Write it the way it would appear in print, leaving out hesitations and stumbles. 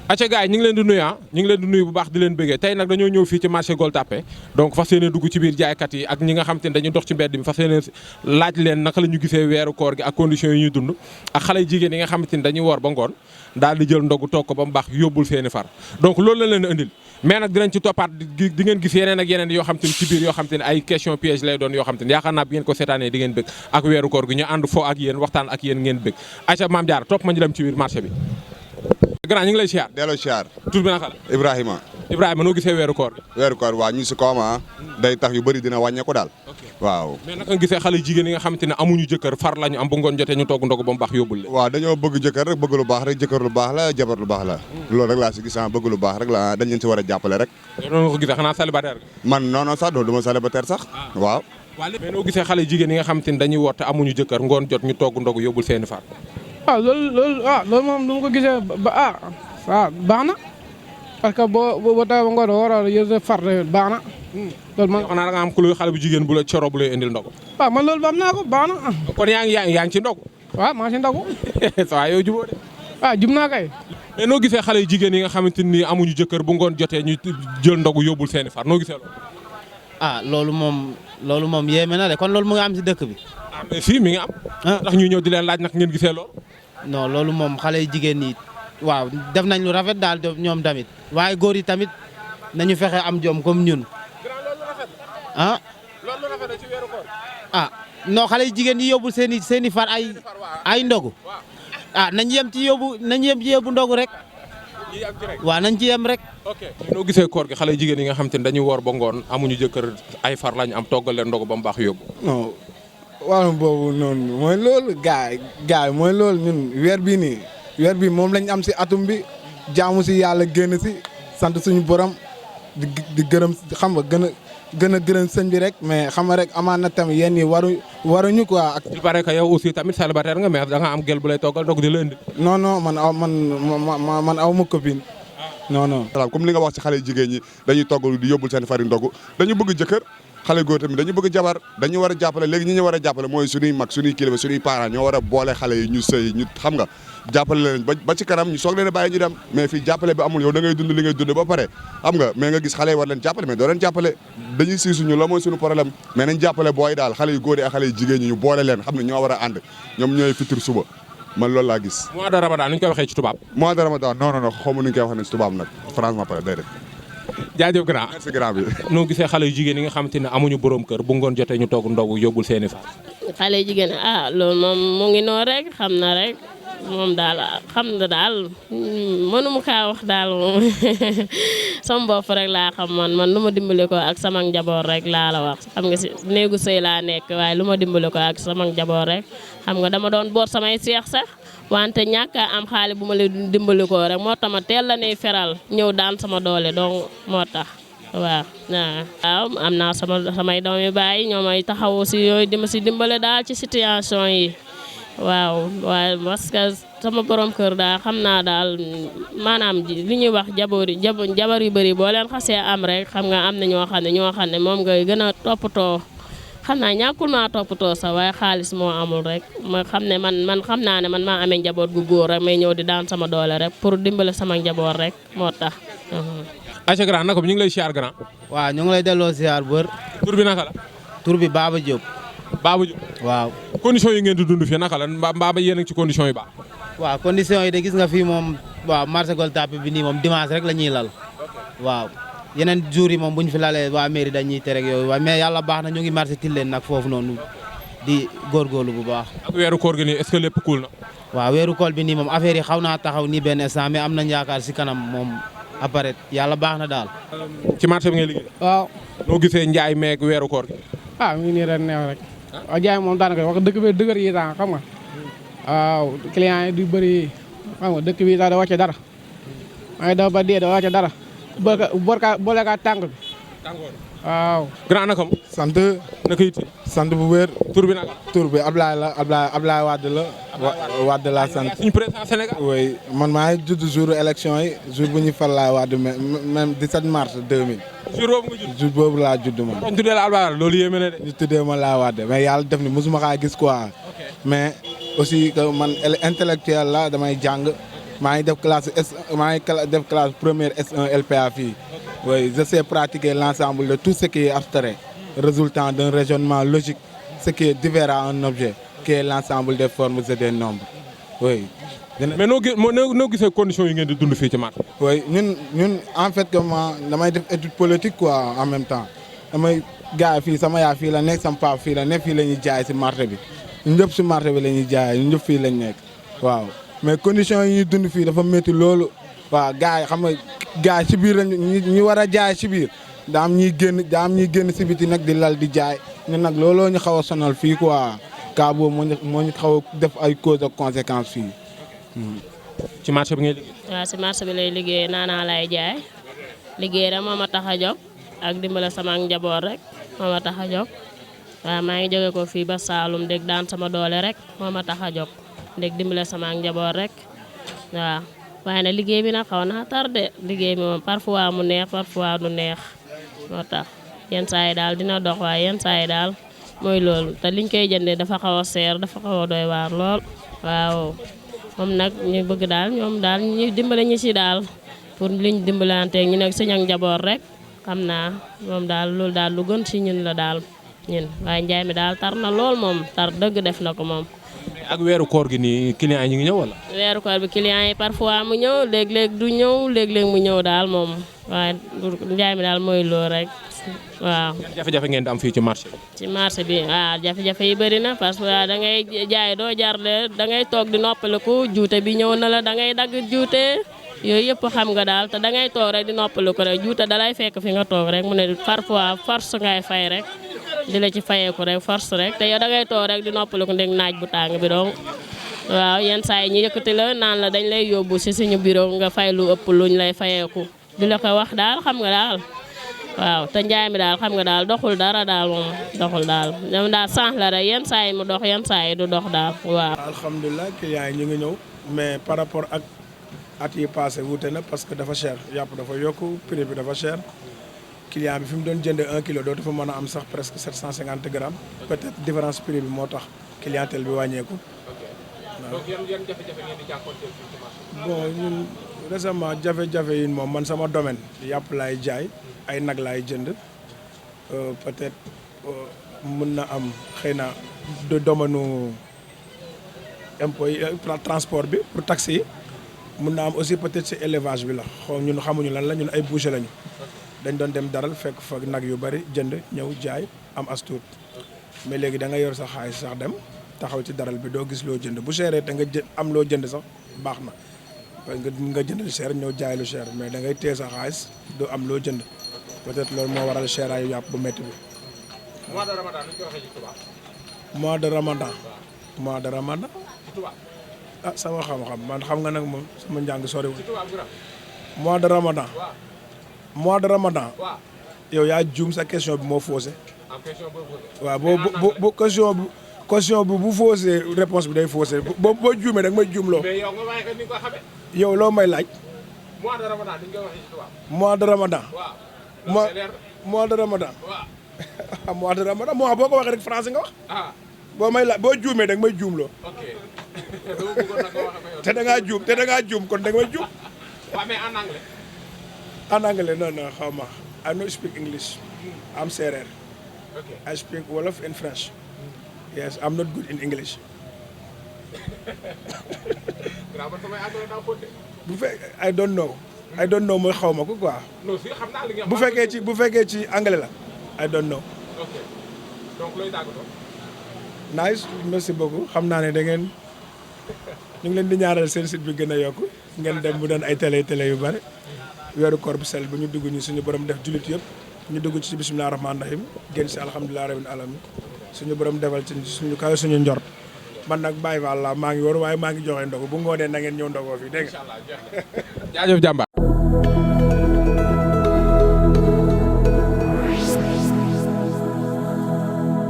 acca gars yi ñu ngi leen di nuyu ñu ngi leen di nuyu bu baax di leen bëggee tey nag dañoo ñëw fii ci marché Gueule Tapée donc fas yéene dugg ci biir jaaykat yi ak ñi nga xam te ne dañuy dox ci mbedd mi fas yéene laaj leen naka la ñu gisee weeru koor gi ak conditions yi ñuy dund ak xale jigéen yi nga xamante ni dañuy woor ba ngoon daal di jël ndogu toog ko ba mu baax yóbbul seeni far donc loolu la leen indil mais nag dinañ ci toppaat di ngeen gis yeneen ak yeneen yoo xam te ni ci biir yoo xam te ne ay question piège lay doon yoo xam te ni yaakaar naa bi ngeen ko seetaanee di ngeen bëgg ak weeru koor gi ñu ànd foo ak yéen waxtaan ak yéen ngeen bëgg acca Mame Diarra topp ma ñu dem ci biir marché bi grand ñu ngi lay siyaar. delloo siyaar. tur bi naka la. Ibrahima noo gisee weeru koor gi. weeru koor waaw ñu si kooma day tax yu bëri dina wàññeeku daal. waaw. mais naka nga gisee xale jigéen yi nga xamante ne amuñu jëkkër far lañu am bu ngoon jotee ñu togg ndogu ba mu baax yóbbul leen. waaw dañoo bëgg jëkkër rek bëgg lu baax rek jëkkër lu baax la jabar lu baax la. loolu rek laa si gis bëgg lu baax rek la dañ leen si war a jàppale rek. yow noonu nga ko gisee xanaa célibataire nga. man non sax du ma célibataire sax. waaw. mais noo gisee xale jigéen yi nga xamante ne dañuy woor te amuñu jëkkër ngoon jot ñu togg ndogu yóbbul seeni far. loolu moom du ma ko gisee waaw baax na parce que boo tawee ba ngoon war a yëg far baax na. loolu man xanaa da nga am ku xale bu jigéen bu la coro bu lay indil ndogu. waaw man loolu ba am naa ko baax na. kon yaa ngi ci ndogu. waaw maa ngi ci ndogu. waaw yow jubóo de. jub naa kay. mais noo gisee xale jigéen yi nga xamante ni amuñu jëkkër bu ngoon jotee ñu jël ndogu yóbbul seeni far noo gisee loolu. loolu moom yéeme na de kon loolu mu ngi am si dëkk bi. mais fii mi ngi am. ndax ñu ñëw di leen laaj nag ngeen gisee loolu. non loolu moom xale jigéen ñi waaw def nañ lu rafet daal ñoom tamit waaye góor yi tamit nañu fexe am jom comme ñun. loolu rafet ci weeru koor. non xale jigéen yi yóbbu seen i far ay ndogu. nañ yem ci yóbbu ndogu rek. waaw nañ ci yem rek. ok noo gisee koor gi xale jigéen yi nga xam te ne dañuy woor ba ngoon amuñu jëkkër ay far lañu am toggal leen ndogu ba mu baax yóbbu. non wàllum boobu noonu mooy loolu gaay mooy loolu ñun weer bii nii weer bi moom lañ am si atum bi jaamu si yàlla génn si sant suñu borom di gërëm xam nga gën a gërëm sëñ bi rek mais xam nga rek amaan na tamit yéen ñi waruñu quoi. ak il paraît que yow aussi tamit célibataire nga mais da nga am gel bu lay toggal ndogu di la indi. non man aw ma copine. non. comme li nga wax ci xale jigéen ñi dañuy togg di yóbbul seen fari ndogu dañu bëgg jëkkër xale góor tamit dañu bëgg jabar dañu war a jàppale léegi ñi ñu war a jàppale mooy suñuy mag suñuy kilifa suñuy parents ñoo war a boole xale yi ñu sëy ñu xam nga jàppale leen ba ci kanam ñu soog leen a bàyyi ñu dem mais fii jàppale bi amul yow da ngay dund li ngay dund ba pare xam nga mais nga gis xale yi war leen jàppale mais doo leen jàppale dañuy siisuñu la mooy suñu problème mais nañ jàppale booy daal xale yu góor yi ak xale yu jigéen ñi ñu boole leen xam ne ñoo war a ànd ñoom ñooy futur suba man loolu laa gis. mois de ramadan nu ñu koy waxee ci tubaab. mois de ramadan non xaw ma nu ñu koy waxee ci tubaab nag franchement pare day def. jaajëf grand. merci grand bi. noo gisee xale yu jigéen yi nga xamante ne amuñu borom kër bu ngoon jotee ñu togg ndogu yóbbul seeni far. xale jigéen loolu moom mu ngi noonu rek xam na rek moom daal xam na daal mënuma kaa wax daal moom sama bopp rek laa xam man lu ma dimbali ko ak sama njaboot rek laa la wax xam nga si néegu sëy laa nekk waaye lu ma dimbali ko ak sama njaboot rek xam nga dama doon boot samay seex sax wante ñàkk a am xaalis bu ma leen dimbali ko rek moo tax ma teel la ne feral ñëw daan sama doole donc moo tax waaw am naa samay doom yu bàyyi ñoo may taxawu si yooyu di ma si dimbale daal ci situation yi waaw waaye parce que sama borom kër daal xam naa daal maanaam li ñuy wax jabar yu bëri boo leen xasee am rek xam nga am na ñoo xam ne moom ngay gën a toppatoo xam naa ñàkkul maa toppatoo sax waaye xaalis moo amul rek ma xam ne man xam naa ne man maa amee njaboot gu góor rek may ñëw di daan sama doole rek pour dimbale sama njaboot rek moo tax. Aïcha grand naka ñu ngi lay siyaar grand. waaw ñu ngi lay delloo siyaar bër. tur bi naka la. tur bi Baba Diop. Baba Diop. waaw. conditions yi ngeen di dund fii naka la mbaa yéen a ngi ci conditions yi baax. waaw conditions yi de gis nga fii moom waaw marché Gueule Tapée bi nii moom dimanche rek la ñuy lal. waaw yeneen jours yi moom bu ñu fi lalee waa mairie dañuy tere ak yooyu waaye mais yàlla baax na ñu ngi marché Tilène nag foofu noonu di góorgóorlu bu baax. ak weeru koor gi nii est-ce que lépp cool na. waaw weeru koor bi nii moom affaire yi xaw naa taxaw nii benn instant mais am nañ yaakaar si kanam moom après yàlla baax na daal. ci marché bi ngay liggéey. waaw. noo gisee njaay meeg weeru koor gi. mi ngi nii ren neex rek. waaw jaay moom daanaka wax dëkk bi dëgër yi temps xam nga. waaw client yi du bëri xam nga dëkk bi sax da wàcce dara. maa ngi daw ba dee da wàcce dara. boole ka tànk bi. waaw. grand nakam. sant. naka it. sant bu wér. tur bi naka. tur bi Ablaye Wade la. Wade la sant. suñu président Sénégal. oui man maa ngi judd jour élection yi jour bu ñu fal laay Wade même 17 mars 2000. jour boobu nga judd. jour boobu laa judd man. kon tuddee la Ablaye loolu yéeme na de. ñu tuddee ma laay Wade mais yàlla def ni mosuma kaa gis quoi. mais aussi que man intellectuel la damay jàng maa ngi def classe def classe première S1 LPA fii. Oui, je sais pratiquer l'ensemble de tout ce qui est abstrait, résultant d'un raisonnement logique, ce qui est divers à un objet, qui est l'ensemble des formes et des nombres. Oui. mais noo gisee conditions yi ngeen di dund fii ci marché. Oui, ñun en fait que damay def étude politique quoi en même temps damay gars fii sama yaa fii la nekk sama papa fii la nekk fii la ñuy jaay si marché bi ñun ñëpp si marché bi la ñuy jaay ñun ñëpp fii lañ nekk waaw mais conditions yi ñuy dund fii dafa métti loolu waaw gars yi xam nga gars yi si biir lañ ñi war a jaay si biir daa am ñuy génn si biti nag di lal di jaay ñun nag looloo ñu xaw a sonal fii quoi cas boobu moo ñu xaw a def ay causes ak conséquences fii. ci marché bi ngay liggéey. waaw si marché bi lay liggéey naanaa lay jaay liggéey rek moo ma tax a jóg ak dimbale sama njaboot rek moo ma tax a jóg waaw maa ngi jóge ko fii ba Saalum dégg daan sama doole rek moo ma tax a jóg dégg dimbale sama njaboot rek waaw waaye nag liggéey bi nag xaw naa tardé liggéey bi moom parfois mu neex parfois du neex moo tax yenn saa yi daal dina dox waaye yenn saa yi daal mooy loolu te liñ koy jëndee dafa xaw a seer dafa xaw a doy waar lool waaw. moom nag ñu bëgg daal ñoom daal ñu dimbale ñu si daal pour liñ dimbalante ñu nekk suñu ak njaboot rek xam naa moom daal loolu daal lu gën si ñun la daal ñun waaye njaay mi daal tar na lool moom tar dëgg def na ko moom. ak weeru koor gi nii clients yi ñu ngi ñëw wala. weeru koor bi clients yi parfois mu ñëw léeg-léeg du ñëw léeg-léeg mu ñëw daal moom waaye njaay mi daal mooy loolu rek waaw. jafe-jafe ngeen di am fii ci marché bi. ci marché bi waaw jafe-jafe yi bëri na parce que da ngay jaay doo jarle da ngay toog di noppaliku juute bi ñëw na la da ngay dagg juute yooyu yëpp xam nga daal te da ngay toog rek di noppaliku rek juute da lay fekk fi nga toog rek mu ne parfois force ngay fay rek di la ci fayeeku rek force rek te yow da ngay toog rek di noppaliku ndeg naaj bu tàng bi donc waaw yenn saa yi ñu yëkkati la naan la dañ lay yóbbu si suñu bureau nga fay lu ëpp luñ lay fayeeku di la ko wax daal xam nga daal. waaw te njaay mi daal xam nga daal doxul dara daal moom doxul daal ñoom daal sànq la rek yenn saa yi mu dox yenn saa yi du dox daal waaw. alhamdulilah clients yi ñu ngi ñëw mais par rapport ak at yi passé wuute na parce que dafa cher yàpp dafa yokk prix bi dafa cher client bi fi mu doon jëndee 1 kilo dootu fa mën a am sax presque 750 grammes peut-être différence prix bi moo tax clientèle bi wàññeeku. donc yan jafe-jafe ngeen di jànkuwanteel fii ci marché bi. bon ñun récemment jafe-jafe yi moom man sama domaine yàpp laay jaay. ay nag laay jënd peut-être mën na am xëy na de domaine impôt yi transport bi pour taxi yi mën na am aussi peut-être ci élevage bi la xaw ñun xamuñu lan la ñun ay boucher lañu dañ doon dem daral fekk fa nag yu bari jënd ñëw jaay am as tuut mais léegi da nga yor sa xaalis sax dem taxaw ci daral bi doo gis loo jënd bu seeree te nga am loo jënd sax baax na nga jënd lu cher ñëw jaay lu cher mais da ngay téye sa xaalis doo am loo jënd. peut-être loolu moo waral seeraayu yàpp bu métti bi. mois de Ramadan nu ñu koy waxee ci tubaab. mois de Ramadan. mois de Ramadan. ci tubaab. ah sama xam-xam man xam nga nag moom sama njàng soriwul. ci tubaab bi mois de Ramadan. waaw. mois de Ramadan. waaw. yow yaa juum sa question bi moo faussé. en question boobu. waaw bu question bi bu faussé réponse bi day faussé boo juumee da nga may juumloo. mais yow nga waaye que ni nga ko xamee. yow loo may laaj. mois de Ramadan ni ñu koy waxee ci tubaab. mois de Ramadan. waaw. mois de Ramadan. waaw. mois de Ramadan mois boo ko waxee rek français nga wax. ah. boo may laaj boo juumee da nga may juumloo. ok. dama bëggoon nag nga waxee ko yow. te da ngaa juum kon da nga may juum. waaw mais en anglais. En anglais non xaw ma I don't speak English. I'm Serer. ok. I speak Wolof and French. Yes, I'm not good in English. grave man samay anglais daa fóote. bu fekkee I don't know mooy xaw ma ko quoi. non si xam naa li nga. bu fekkee ci anglais la I don't know. ok donc looy tàggatoo. Nice merci beaucoup xam naa ne da ngeen ñu ngi leen di ñaaral seen site bi gën a yokku ngeen dem bu doon ay télé yu bari weeru koor bu sell bu ñu dugg ñu suñu borom def jullit yëpp ñu dugg ci bisimilah rahmaani rahim génn si alhamdulilah rabbil alamin suñu borom defal ci suñu kaw suñu njort man nag bàyyi fa Allah maa ngi war waaye maa ngi joxe ndogu bu ngoonee na ngeen ñëw ndogoo fii dégg nga. jaajëf jàmbaar.